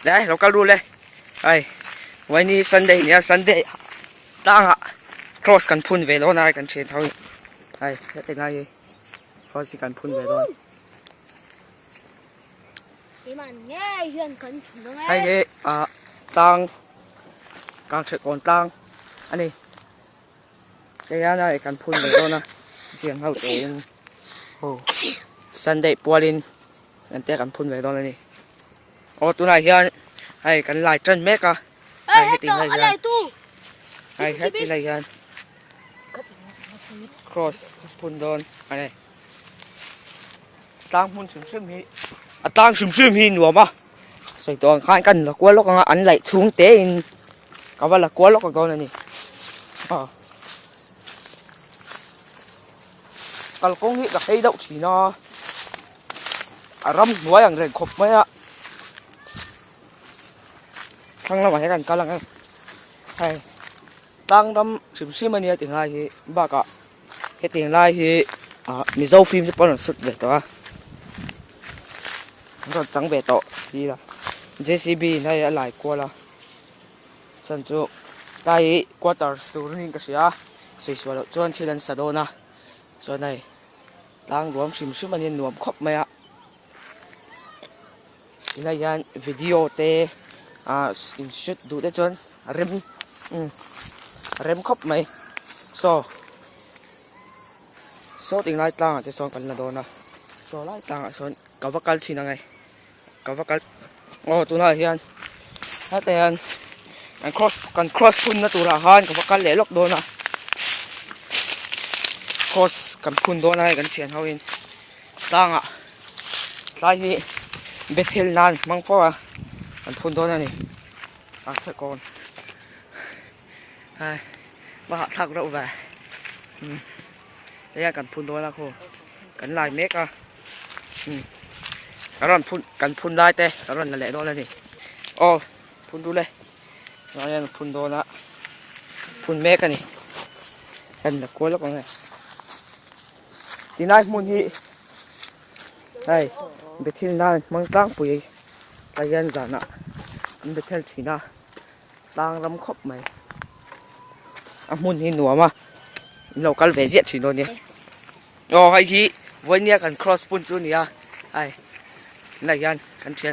Le lo kal ru le hei vawiin sunday nia sunday tlangah cross kan phun ve dawn a hei kan thian ho in hei heti lai hi cross hi kan phun ve dawn hei hi ah tlang kangchhekawn tlang a ni hei hian hei kan phun ve dawn a thian ho te in aw sunday pualin kan te kan phun ve dawn a ni. Aw tunah hian hei kan lai tan mek a hei heti lai hian hei heti lai hian cross phun dawn a ni tlang hmun hrim hrim hi a tlang hrim hrim hi nuam a sawi tawh ang khan kan la kual lawk ang a an laih chhung te in ka va la kual lawk dawn a ni aw kalkawng hi ka phei deuh thin a. A ram hnuai ang reng khawp mai a thlang lamah hian kan kal ang e hei tlang ram hrim hrim a nia ti ngai hi bakah hetiang lai hi ah mizo film te pawh an rawn shoot ve tawh a an rawn chang ve tawh ti ila J C B in hei a lai kual a chuan chu tlai hi quarters tur niin ka hria a sawi sual loh chuan thil an sa dawn a chuan hei. Tlang ruam hrim hrim a nia nuam khawp mai a tunah hian video te ah in shoot duh te chuan a rem umm a rem khawp mai saw saw tinglai tlangah te sawn kan la dawn a saw lai tlangah sawn ka va kal chhin ang e ka va kal aw tunah hian hetah hian kan cross kan cross phunna turah khan ka va kal leh lawk dawn a cross kan phun dawn a hei kan thian ho in tlangah tlai hi bethel nan hmang fo a kan phun dawn a ni a thekawn hai va hahthlak reuh ve umm hei hian kan phun dawn a khaw kan lai mek a umm kan rawn phun kan phun lai te kan rawn la leh dawn a ni aw phun dul e tunah hian phun dawn a phun mek a ni kan la kual lawk ang e tinai hmun hi hei bethel nan hmang tlangpui ah hian zanah an bethel thin a. Tlang ram khawp mai a hmun hi nuam a in lo kal ve ziah thin dawn nia aw hei hi vawinia kan cross pun chu a ni a hei tunah hian kan thian.